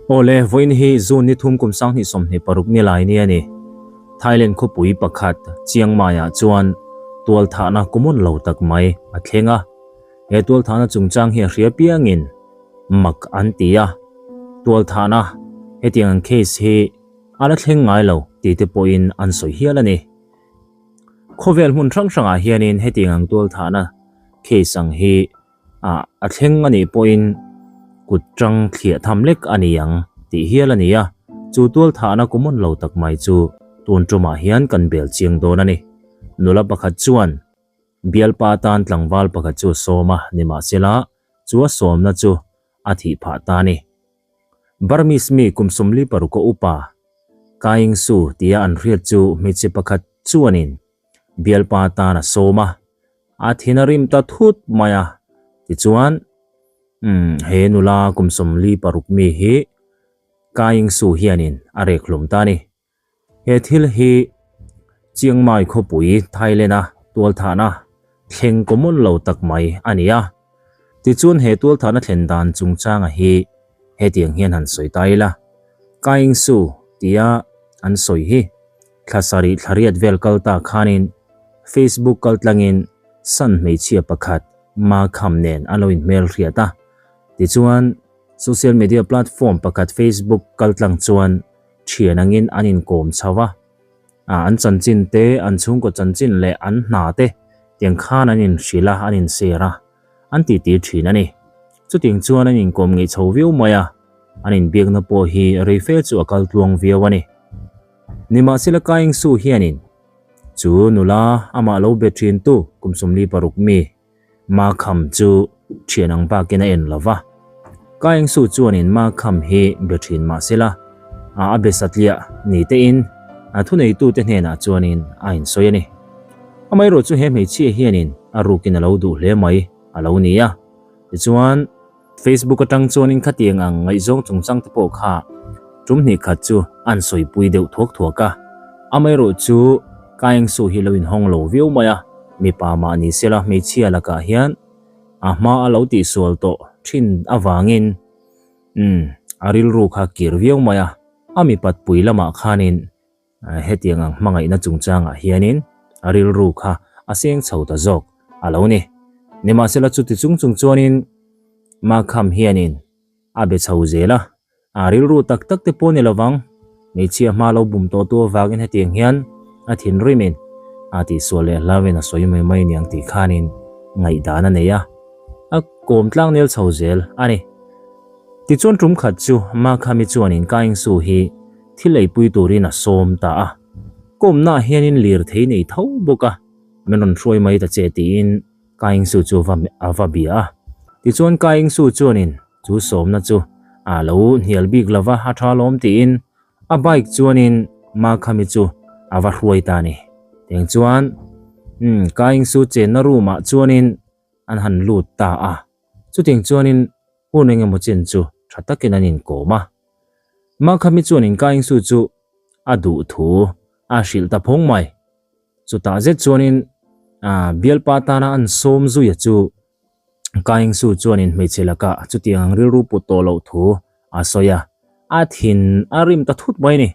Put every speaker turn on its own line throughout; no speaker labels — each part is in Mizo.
Awle, vawiin hi June ni thum kum 2026 ni lai ni a ni. Thailand khawpui pakhat Chiang Mai-ah chuan tualthahna common lo tak mai a thleng a. He tualthahna chungchang hi a hria piangin mak an ti a, tualthahna hetiang ang case hi a la thleng ngai lo tih te pawhin an sawi hial a ni. Khawvel hmun hrang hrangah hianin hetiang ang tualthahna case ang hi a thleng a nih pawhin kut tang thliah tham lek a ni ang tih hial a ni a, chu tualthahna common lo tak mai chu tun tumah hian kan bel chiang dawn a ni. Nula pakhat chuan Bialpa tan tlangval pakhat chu a sawm a, nimahsela chu a sawmna chu a thih phah ta a ni. Burmese mi kum 46 a upa Kaing Su tia an hriat chu hmeichhe pakhat chuanin bialpa tan a sawm a, a thin a rim ta thut mai a, tichuan umm he nula kum 46 mi hi Kaing Su hianin a rek hlum ta a ni. He thil hi Chiang Mai khawpui Thailand-a tualthahna thleng common lo tak mai a ni a. Tichuan he tualthahna thlen dan chungchanga hi hetiang hian han sawi ta ila. Kaing Su tia an sawi hi thla sarih thla riat vel kal ta khanin Facebook kaltlangin San hmeichhia pakhat Ma Kham nen an lo inhmelhriat a. Tichuan social media platform pakhat Facebook kaltlang chuan Thian angin an inkawm chho a, an chanchin te, an chhungkaw chanchin leh an hna te tiang khan an inhrilh a, an inshare a, an titi thin a ni. Chutiang chuan an inkawm ngeih chho viau mai a, an inbiakna pawh hi rei fe chu a kal tluang viau a ni. Nimahsela Kaing Su hianin chu nula amah lo be thintu kum 46 mi, Ma Kham chu thian ang bakin a en lo va. Ka Engsu chuanin Ma Kham hi be thin mah sela, a a be satliah ni tein a thuneitute hnenah chuanin a insawi a ni. Amaherawh chu he hmeichhia hianin a rukin a lo duh hle mai a lo ni a. Tichuan. Facebook atang chuanin khatiang ang ngaihzawng chungchang te pawh kha tum hnih khat chu an sawipui deuh thuak thuak a. Amaherawh chu Kaeng Su hi lo inhawng lo viau mai a, mipa mah ni sela hmeichhia lakah hian a hma a lo tihsual tawh thin avangin umm a rilru kha kir viau mai a, a mipat pui lamah khanin Hetiang ang hmangaihna chungchangah hianin a rilru kha a seng chho ta zawk a lo ni. Nimahsela chuti chung chung chuanin Makham hianin a be chho zel a, a rilru tak tak te pawh ni lovang, hmeichhia hma lo bum tawh tu avangin hetiang hian a thinrimin a tihsual leh hlauin a sawi mai mai niang tih khanin ngaihdan a nei a, a kawm tlang nel chho zel a ni. Tichuan tum khat chu Makhami chuanin Kaingsu hi Thil eipui turin a sawm ta a, kawmnaah hianin lirthei nei tho bawk a, min rawn hruai mai ta che tiin Kaing Su chu va a va bia a. Tichuan Kaing Su chuanin chu sawmna chu a lo hnial bik lo va, a tha lawm tiin a bike chuanin Makhami chu a va hruai ta a ni. Tiang chuan umm Kaing Su chenna room ah chuanin an han lut ta a, chutiang chuanin hun engemaw chen chu tha takin an inkawm a. Makhami chuan Inkaingsu chu a duh thu a hrilh ta phawng mai. Chutah zet chuanin bialpa tana an sawm zuia chu Kaingsu chuanin hmeichhe lakah chutiang ang rilru put tawh loh thu a sawi a, a thin a rim ta thut mai a ni.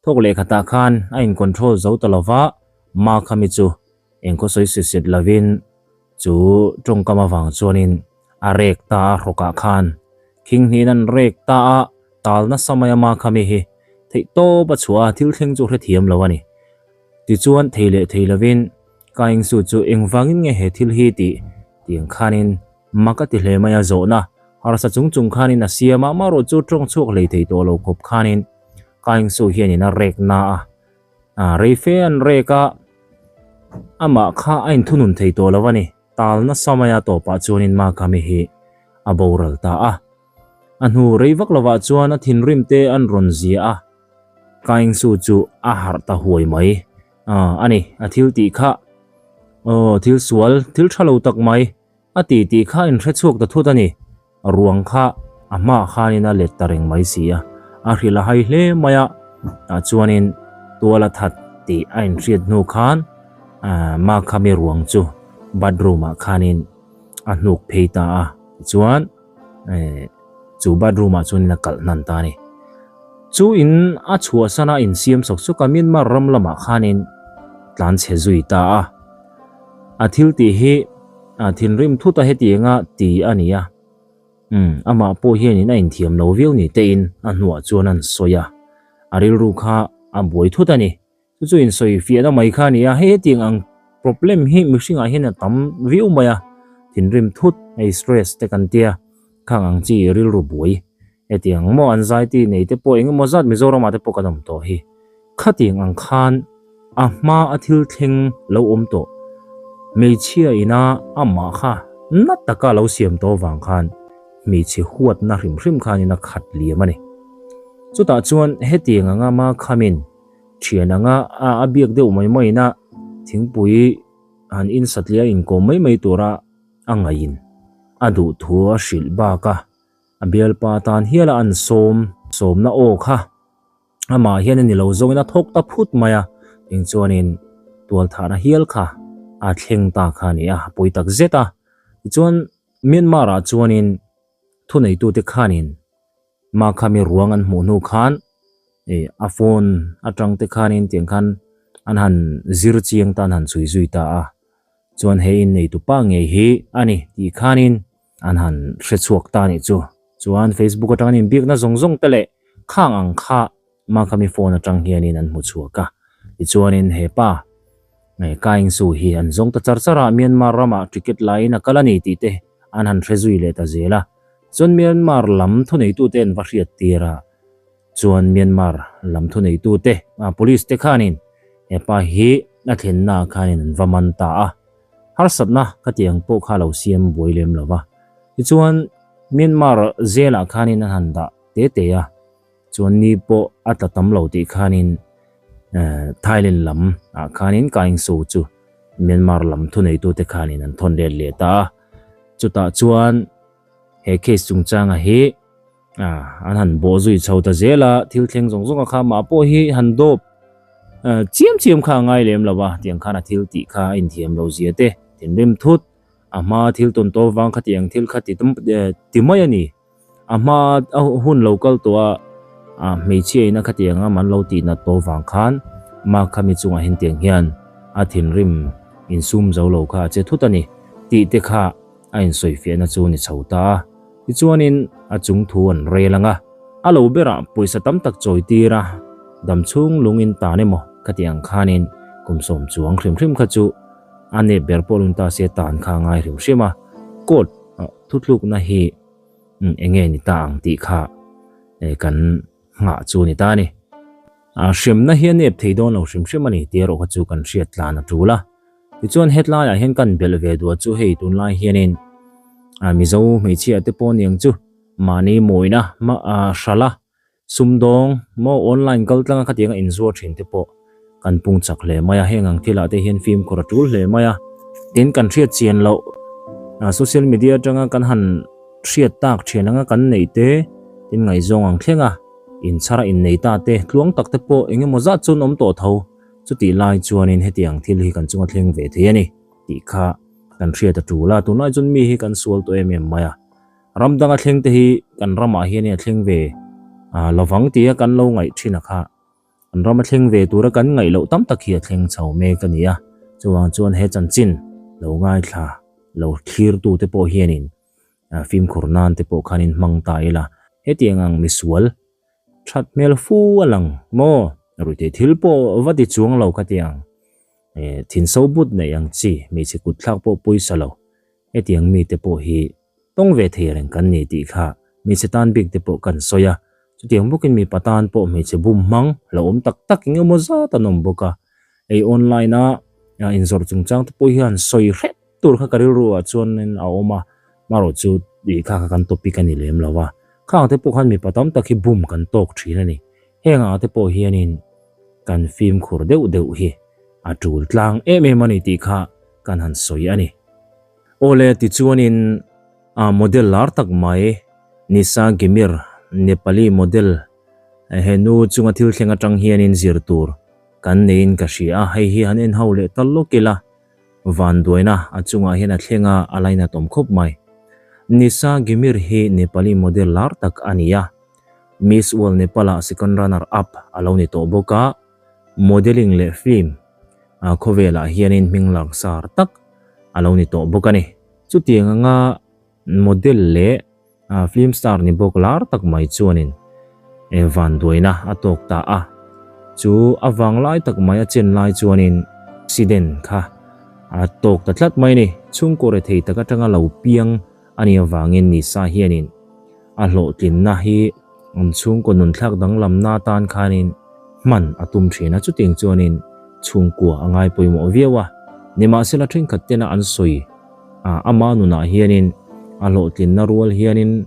Thawk leh khatah khan a in control zo ta lova, Makhami chu engkhaw sawi sit sit lovin chu tawngkam avang chuanin a rek ta a hrawkah khan khing hnihin an rek ta a, tal nasa mai a Makhami hi theih tawp a chhuah a, thil thleng chu hrethiam lo a ni. Tichuan thei leh thei lovin Kaingsu chu engvangin nge he thil hi tih tiang khanin mak a ti hle mai a zawhna harsa chung chung khanin a siam a, amaherawh chu tawng chhuak hlei thei tawh lo khawp khanin Kaingsu hianin a rek na a, a rei fe an rek a, amah kha a inthunun thei tawh lo a ni. Tal nasa mai a tawpah chuanin Makhami hi a boral ta a. A hnu rei vak lovah chuan a thinrim te an rawn zia a, Kaingsu chu a harh ta huai mai a ni. A thil tih kha, aw thil sual, thil tha lo tak mai a ti tih kha a inhre chhuak ta thut a ni. Ruang kha a hmaah khanin a let ta reng mai si a, a hrilh a hai hle mai a, tah chuanin tual a that tih a inhriat hnu khan Makhami ruang chu bathroom ah khanin a hnuk phei ta a, tichuan chu bathroom ah chuanin a kalh hnan ta a ni. Chu in a chhuahsan a insiam sawk sawk a, Myanmar ram lamah khanin tlan chhe zui ta a. A thil tih hi thinrim thut a hetianga ti a ni a. Umm, amah pawh hianin a inthiam lo viau ni tein a hnuah chuan an sawi a. A rilru kha a buai thut a ni. Chu chu insawi fiahna mai kha a ni a, hei hetiang ang problem hi mihringah hian a tam viau mai a, thinrim thut, hei stress te kan tia, khang ang chi rilru buai hetiang maw anxiety nei te pawh engemaw zat Mizoramah te pawh kan awm tawh hi. Khatiang ang khan a hma a thil thleng lo awm tawh hmeichhia ina amah kha na taka lo siam tawh vang khan hmeichhe huatna hrim hrim khanin a khat liam a ni. Chutah chuan hetiang anga ma khamin Thian anga a a biak deuh mai mai ina thingpui han in satliah inkawm mai mai tura a ngaihin a duh thu a hrilh bak a, a bialpa tan hial a an sawm sawmna aw kha amah hian a ni lo zawngin a thawk ta phut mai a, eng chuanin tualthahna hial kha a thleng ta kha a ni a, a pawi tak zet a. Tichuan Myanmar ah chuanin thuneitute khanin Mah kha mi ruang an hmuh hnu khan ih a phone atang te khanin tiang khan an han zir chiang ta an han chhui zui ta a, chuan he inneitu pa ngei hi a ni tih khanin an han hre chhuak ta anih chu. Chuan Facebook atang an inbiakna zawng zawng te leh khang ang kha mah kha mi phone atang hianin an hmu chhuak a, tichuanin he pa Kaing Su hi an zawng ta char char a, Myanmar ramah ticket laiin a kal a ni tih te an han hre zui leh ta zel a. Chuan Myanmar lam thuneitute an va hriat tir a, chuan Myanmar lam thuneitute, police te khanin he pa hi a thlenna ah khanin an va man ta a, harsatna ka tih ang pawh kha a lo siam buai lem lo va. Tichuan Myanmar zelah khanin an han dah te te a, chuan ni pawh a tla tam lo tih khanin Thailand lam ah khanin Kaingso chu Myanmar lam thuneitute khanin an thawn let leh ta a, chutah chuan He case chungchanga hi an han bawh zui chho ta zel a, thil thleng zawng zawng a kha mah pawh hi han dawp chiam chiam kha a ngai lem lo a, tiang khan a thil tih kha a inthiam lo zia te, thinrim thut, a hma thil tawn tawp vang kha tiang thil kha ti ti mai a ni. A hma a hun lo kal tawh a, a hmeichhia in a khatiang a man lo tih nat tawh vang khan mah kha mi chungah hian tiang hian a thinrim insum zo lo kha a che thut a ni tih te kha a insawifiahna chu ni chho ta a. Tichuanin a chung thu an rel ang a, a lo berah pawisa tam tak chawi tir a, dam chhung lungin tan emaw khati ang khanin kum sawm chuang hrim hrim kha chu a nep ber pawh lung ta se tan kha a ngai hrim hrim a, court thutlukna hi eng nge ni ta ang tih kha kan nghah chu a ni ta a ni. Hremna hi a nep thei dawn lo hrim hrim a ni tih erawh kha chu kan hriat tlan a tul a. Tichuan hetlaiah hian kan belh ve duah chu hei tunlai hianin Mizo hmeichhia te pawh aniang chu mahni mawina hrala sumdawng maw online kal tlanga khatianga inzuar thin te pawh kan pung chak hle mai a, heng ang thilah te hian fimkhur a tul hle mai a. Tin kan hriat chian loh social media atanga kan han hriat tak thian anga kan neih te tin ngaihzawng ang thleng a inchhar a innei ta te tluang tak te pawh engemaw zat chuan awm tawh tho. Chutih lai chuanin hetiang thil hi kan chunga thleng ve thei a ni tih kha kan hriat a tul a, tunlai chuan mi hi kan sual tawh em em mai a, ram danga thleng te hi kan ramah hianin a thleng ve lovang tia kan lo ngaih thin a kha, kan rama thleng ve tura kan ngaih loh tam tak hi a thleng chho mek a ni a, chuvang chuan he chanchin lo ngaithla lo thlirtu te pawh hianin fimkhur nan te pawh khanin hmang ta ila, hetiang ang misual That hmel fu a lang maw? Ruihtheih thil pawh va ti chuang lo ka ti ang. Thin so but neih ang chi, hmeichhe kut thlak pawh pawisa lo. Hetiang mite pawh hi tawng ve thei reng kan ni tih kha hmeichhe tan bik te pawh kan sawi a. Chutiang bawkin mipa tan pawh hmeichhe bum hmang lo awm tak tak eng emaw zat an awm bawk a. Ei online a inzawrh chungchang te pawh hian sawi hrep tur kha ka rilru ah chuanin a awm a, marawh chu tih kha kha kan topic a ni lem lo a, khang te pawh khan mipa tam tak hi bum kan tawk thin a ni, heng ah te pawh hianin kan fimkhur deuh deuh hi a tul tlang em em a ni tih kha kan han sawi a ni. Awle tichuanin a model lar tak mai Nisa Gimir Nepali model he nu chunga thil thleng atang hianin zir tur kan neiin ka hria a, hei hi han en ho leh ta lawk ila. Vanduaina a chungah hian a thleng a, a lainat awm khawp mai. Nisa Gimir hi Nepali model lar tak a ni a. Miss World Nepal-ah second runner up a lo ni tawh bawk a, modelling leh film khawvelah hianin hming langsar tak a lo ni tawh bawk a ni. Chutiang anga model leh film star ni bawk lar tak mai chuanin vanduaina a tawk ta a, chu a vanglai tak mai a chen lai chuanin accident kha a tawk ta tlat mai a ni. Chhungkaw rethei tak atanga lo piang a nih avangin Nisa hianin a hlawhtlinna hi an chhungkaw nunthlak danglamna atan khanin hman a tum thin a, chutiang chuanin chhungkua a ngai pawimawh viau a. Nimahsela thenkhat tena an sawi a, ama nunah hianin a hlawhtlinna rual hianin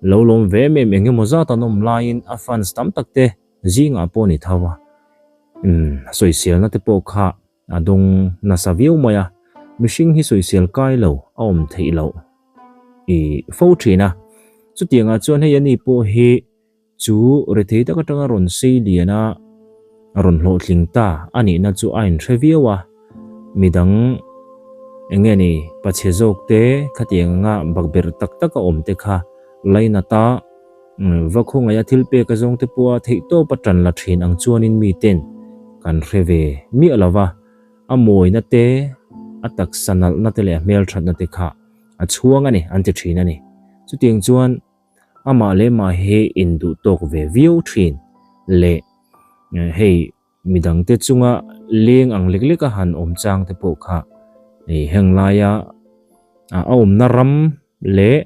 lo lawm ve em em eng emaw zat an awm laiin a fans tam tak te zingah pawh ni tho a, umm sawiselna te pawh kha A dawng nasa viau mai a, mihring hi sawisel kai lo a awm theih loh i fo thin a. Chutiangah chuan hei ani pawh hi chu rethei tak atanga rawn sei lian a, a rawn hlawhtling ta a nihna chu a inhre viau a. Midang eng nge ni pachhe zawk te khatiang anga bakberh tak tak a awm te kha lainat a, Va khawngaih a thil pek a zawng te pawha theihtawp a tan la thin ang chuanin miten kan hre ve miah lo va, a mawina te, a taksa nalhna te leh a hmelthatna te kha a chhuang a ni an ti thin a ni. Chutiang chuan amah leh mah hi induh tawk ve viau thin leh hei midangte chunga leng ang lek lek a han awm chang te pawh kha heng laia a awmna ram leh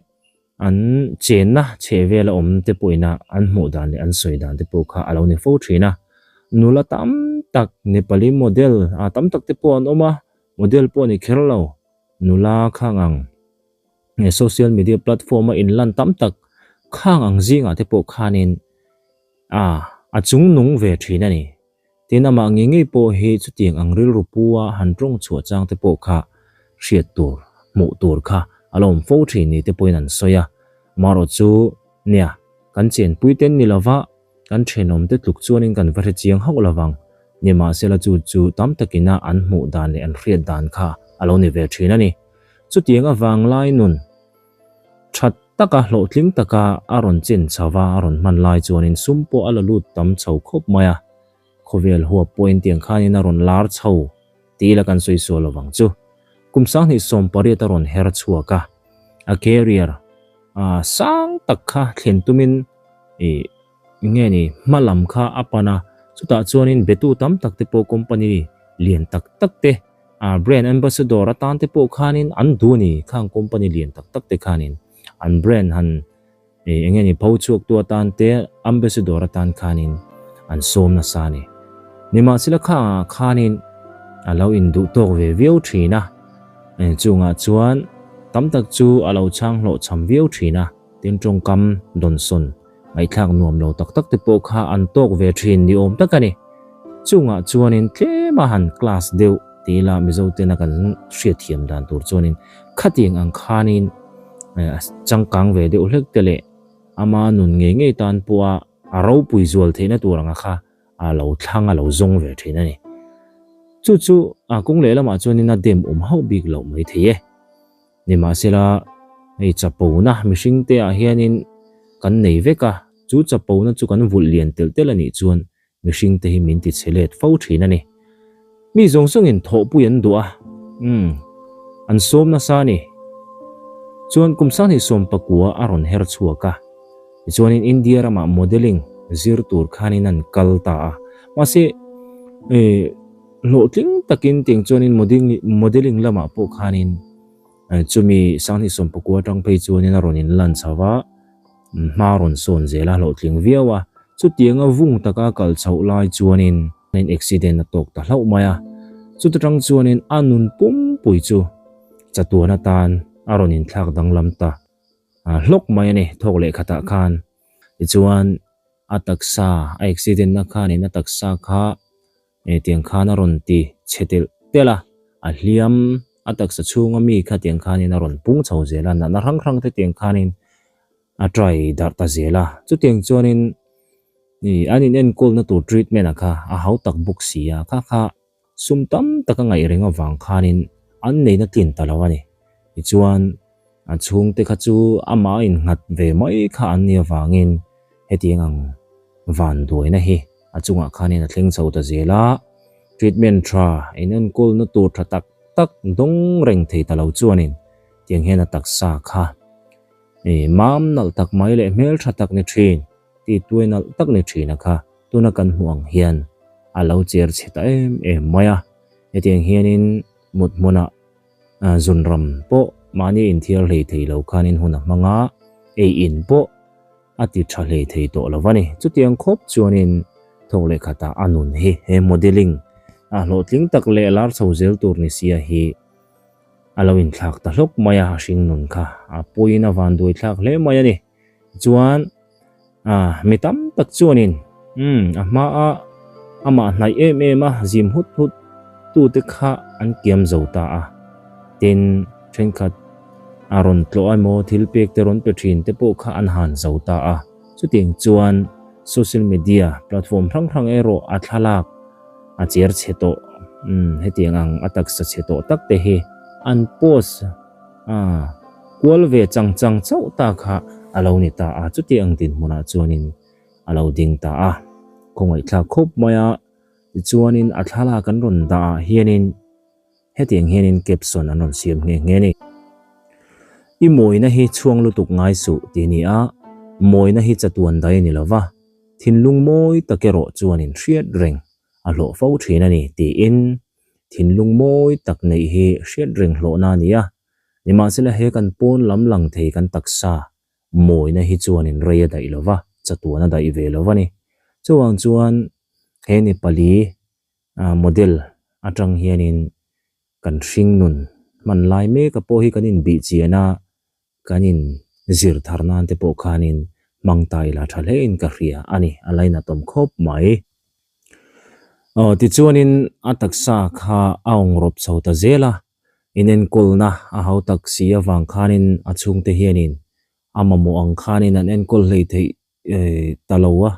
An chenna chhehvela awm te pawhina an hmuh dan leh an sawi dan te pawh kha a lo ni fo thin a. Nula tam tak Nepali model ah tam tak te pawh an awm a, model pawh a ni kher lo. Nula khang ang social media platform a inlan tam tak khang ang zingah te pawh khanin a a chungnung ve thin a ni. Tin, amah ngei ngei pawh hi chutiang ang rilru pu a han tawng chhuah chang te pawh kha hriat tur, hmuh tur kha a lo awm fo thin ni te pawhin an sawi a. Marawh chu, nia, kan chenpui ten ni lova, kan thenawm te tluk chuanin kan va hre chiang hauh lovang. Nimahsela chu chu tam takina an hmuh dan leh an hriat dan kha a lo ni ve thin a ni. Chutiang avanglai nun That taka hlawhtling taka a rawn chen chho va, a rawn hman lai chuanin sum pawh a la lut tam chho khawp mai a, khawvel huap pawhin tiang khanin a rawn lar chho ti ila kan sawi sual lovang chu. Kum 2018 a rawn her chhuak a, a career sang tak kha thlen tumin ih nge ni hma lam kha a pan a, chutah chuanin betu tam tak te pawh company lian tak tak te A brand ambassador atan te pawh khanin an duh a ni, khang company lian tak tak te khanin an brand han eng nge ni pho chhuak tu atan te ambassador atan khanin an sawm nasa a ni. Nimahsela khangah khanin a lo induh tawk ve viau thin a, chungah chuan tam tak chu a lo chhang hlawhchham viau thin a, tin tawngkam dawnsawn Ngaihthlak nuam lo tak tak te pawh kha an tawk ve thin ni awm tak a ni. Chungah chuanin tlem a han class deuh ti ila Mizo tena kan hriatthiam dan tur chuanin khatiang ang khanin changkang ve deuh hlek te leh ama nun ngei ngei tan pawha a ropui zual theihna tur anga kha a lo thlang a lo zawng ve thin a ni. Chu chu a kawng lehlamah chuanin a dem awm hauh bik loh mai thei e. Nimahsela, hei chapona mihring te ah hianin kan nei vek a, chu chapona chu kan vulh lian telh telh a nih chuan mihring te hi min ti chhe let fo thin a ni. Mi zawng zawngin thawhpui an duh a, umm, an sawm nasa a ni. Chuan kum 2019 a rawn her chhuak a, tichuanin India ramah modelling zir tur khanin an kal ta a, mahse, eh, Hlawhtling takin tiang chuanin modelling lamah pawh khanin chumi 2019 atang phei chuanin a rawn inlan chho va, hma a rawn sawn zel a, hlawhtling viau a. Chutianga vung taka kal chhoh lai chuanin accident a tawk ta hlauh mai a. Chuta tang chuanin a nun pumpui chu chatuan atan a rawn inthlak danglam ta hlawk mai a ni thawk leh khatah khan. Tichuan a taksa a accident na khanin a taksa kha Tiang khan a rawn ti chhe telh telh a, a hliam a taksa chhunga mi kha tiang khanin a rawn pung chho zel a, natna hrang hrang te tiang khanin a try darh ta zel a. Chutiang chuanin ih an inenkawlna tur treatment a kha a hau tak bawk si a, kha kha sum tam tak a ngaih reng avang khanin an neihna tlin ta lo a ni. Tichuan a chhungte kha chu amah a innghat ve mai kha an nih avangin. Hetiang ang vanduaina hi a chungah khanin a thleng chho ta zel a, treatment tha inenkawlna tur tha tak tak dawng reng thei ta lo chuanin tiang hian a taksa kha mam nalh tak mai leh hmel tha tak ni thin, ti tuai nalh tak ni thin a kha tuna kan hmuh ang hian a lo cher chhe ta em em mai a. Hetiang hianin mut hmunah zunram pawh mahni inthiar hlei thei lo khanin hun a hmang a, ei in pawh a ti tha hlei thei tawh lo a ni. Chutiang khawp chuanin thawk leh khatah a nun hi he modelling a hlawhtling tak leh lar chho zel tur ni sia hi a lo inthlak ta hlawk mai a, a hring nun kha a pawiin a vanduai thlak hle mai a ni. Chuan ah mi tam tak chuanin umm a hmaa amah hnaih em em a zim hut hut tute kha an kiam zo ta a, tin thenkhat a rawn tlawh emaw thil pek te rawn pe thin te pawh kha an han zo ta a, chutiang chuan social media platform hrang hrang erawh a thlalak a cher chhe tawh umm hetiang ang a taksa chhe tawh tak te hi an post a kual ve chang chang chauh ta kha a lo ni ta a, chutiang dinhmunah chuanin a lo ding ta a, khawngaihthlak khawp mai a, tichuanin a thlalak an rawn dah ah hianin hetiang hianin caption an rawn siam nghe nghe a ni. I mawina hi chhuang lutuk ngai suh tih a ni a, mawina hi chatuan dai a ni lo va, thinlung mawi tak erawh chuanin hriat reng a hlawh fo thin a ni tiin thinlung mawi tak neih hi hriat reng hlawhna a ni a, nimahsela he kan pawn lam lang thei kan taksa mawina hi chuanin rei a daih lo va, chatuan a daih ve lo va ni. Chuvang chuan he Nepali model atang hianin kan hring nun hman lai mek a pawh hi kan inbih chian a, kan in zir thar nan te pawh khanin hmang ta ila tha hle in ka hria a ni, a lainatawm khawp mai. Aw tichuanin a taksa kha a awng rawp chho ta zel a, inenkawlna a hau tak si avang khanin a chhungte hianin a mamawh ang khanin an enkawl hlei theih ta lo a,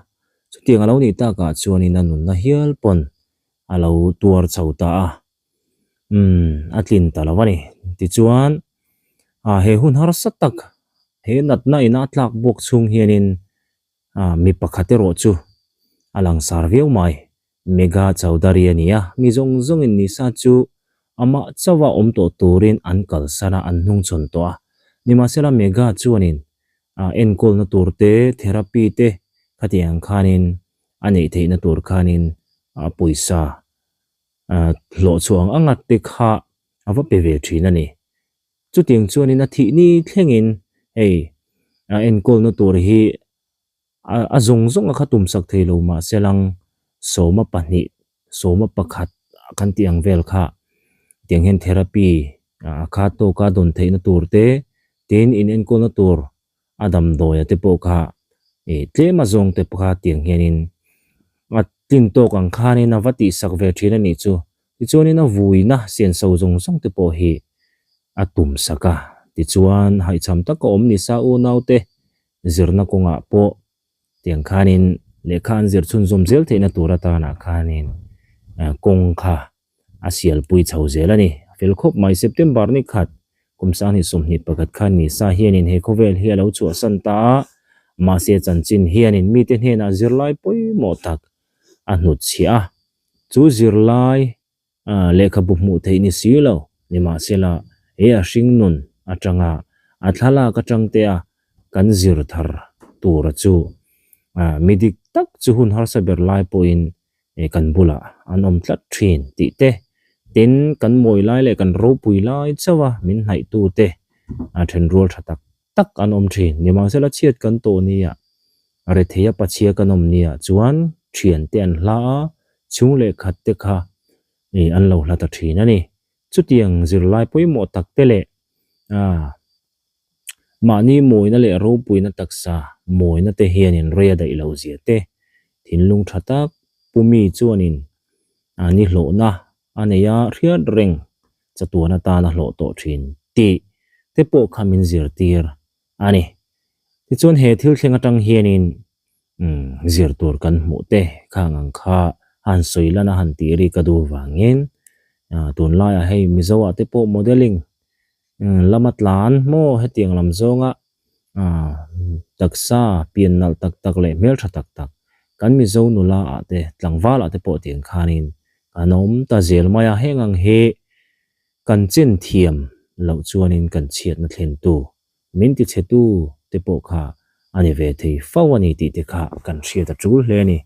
chutiang a lo nih takah chuanin a nunna hial pawn a lo tuar chho ta a, umm a tlin ta lo a ni. Tichuan ah he hun harsa tak he natna ina a tlak bawk chhung hianin ah mi pakhat erawh chu a langsar viau mai. Megha Chaudhary a ni a, mi zawng zawngin Nisa chu amah chauha awm tawh turin an kalsan a, an hnungchhawn tawh a. Nimahsela Megha chuanin ah enkawlna tur te, therapy te khatiang khanin a neih theihna tur khanin a pawisa hlawh chhuah ang anga te kha a va pe ve thin a ni. Chutiang chuanin a thih ni thlengin hei a enkawlna tur hi a zawng zawng a kha tumsak thei lo mahse lang sawma pahnih sawma pakhat kan tih ang vel kha tiang hian therapy a kha tawka dawn theihna tur te tin in enkawlna tur a damdawia te pawh kha ih tlem a zawng te pawh kha tiang hianin a tlin tawk ang khanin a va tihsak ve thin a nih chu. Tichuanin a vuina senso zawng zawng te pawh hi a tum sak a, tichuan haihchham taka awm ni sa unaute zirna kawngah pawh tiang khanin lehkha an zir chhunzawm zel theihna tur atanah khanin kawng kha a sialpui chho zel a ni. A fel khawp mai. September ni khat kum 2021 khan Nisa hianin he khawvel hi a lo chhuahsan ta a, mahse chanchin hianin mite hnenah zirlai pawimawh tak a hnutchhiah a. Chu zirlai lehkhabu hmuh theih ni si lo, nimahsela he a hring nun atanga a thlalak atang te a kan zir thar tura chu mi dik tak chu hun harsa ber lai pawhin kan bulah an awm tlat thin tih te, tin kan mawi lai leh kan ropui lai chauh a min hnaih tu te a thenrual tha tak tak an awm thin. Nimahsela chhiat kan tawh nia, retheia pachhia kan awm nia chuan thian te an hla a, chhung leh khat te kha an lo hla ta thin a ni. Chutiang zirlai pawimawh tak te leh mahni mawina leh ropuina taksa mawina te hianin rei a daih loh zia te, thinlung tha tak pu mi chuanin ni hlawhna a nei a hriat reng chatuan atan a hlawh tawh thin tih te pawh kha min zirtir a ni. Tichuan he thil thleng atang hianin zir tur kan hmuh te khang ang kha han sawi lan a han tih ri ka duh vangin tunlaiah hei Mizo ah te pawh modelling lama tlan maw hetiang lam zawnga. Aaa taksa pian nalh tak tak leh hmeltha tak tak kan Mizo nula ah te tlangval ah te pawh tiang khanin kan awm ta zel mai a, heng ang hi kan chen thiam loh chuanin kan chhiatna thlen tu min ti chhe tu te pawh kha a ni ve thei fo a ni tih te kha kan hriat a tul hle a ni.